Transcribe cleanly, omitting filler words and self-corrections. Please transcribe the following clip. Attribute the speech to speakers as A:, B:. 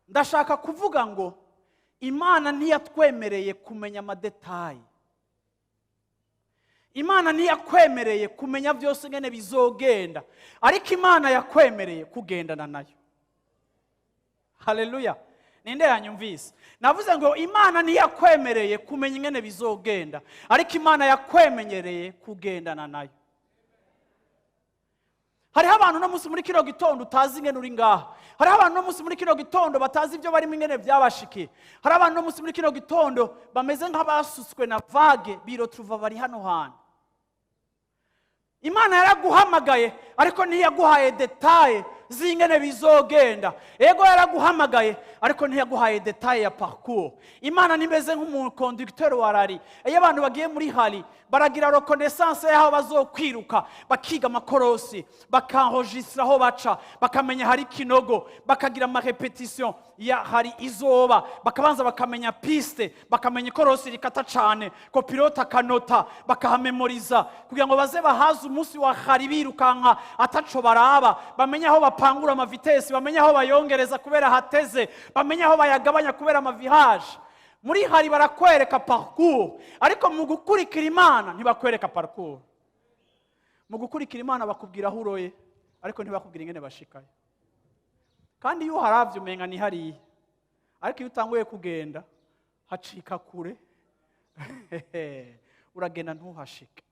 A: Ndashaka kuvuga ngo Imana ntiyatwemereye kumenya ama détails. Imana ntiyakwemereye kumenya byose ingene bizogenda, ariko Imana yakwemereye kugendana nayo. Haleluya! Ninde yanyumvise? Navuze ngo Imana ntiyakwemereye kumenya ingene bizogenda, ariko Imana yakwemenyereye kugendana nayo. Hariho abantu uno munsi muri kino gitondo utazi ingene uri ngaha. Hariho abantu uno munsi muri kino gitondo batazi ibyo barimo ingene byabashikiye. Hari abantu uno munsi muri kino gitondo bameze nk'abasutswe na vague, biroturuva bari hano hantu. Imana yaraguhamagaye, ariko ntiyaguhaye détails z'ingene bizogenda. Ego, yaraguhamagaye, ariko ntiyaguhaye détails ya parcours. Imana ntimeze nk'umu conducteur wa rallye. Iyo abantu bagiye muri rallye, baragira reconnaissance y'aho bazokwiruka, bakiga amakorosi, bakanhojisira aho baca, bakamenya hari kinogo, bakagira ama répétitions ya hari izoba, bakabanza bakamenya piste, bakamenya ikorosi rikata cane, copilote akanota, bakahamemoriza kugira ngo baze bahaze umunsi wa rallye birukanka ataco baraba, bamenye aho bapangura ama vitesses, bamenye aho bayongereza kubera hateze, bamenye aho bayagabanya kubera ama virages. Muri rallye barakwereka parcours, ariko mu gukurikira Imana ntibakwereka parcours. Mu gukurikira Imana bakubwira aho uroye, ariko ntibakubwira ingene bashikayo. Kandi iyo uharavye umenga ni hariya, ariko iyo utanguye kugenda hacika kure, uragenda ntuhashike.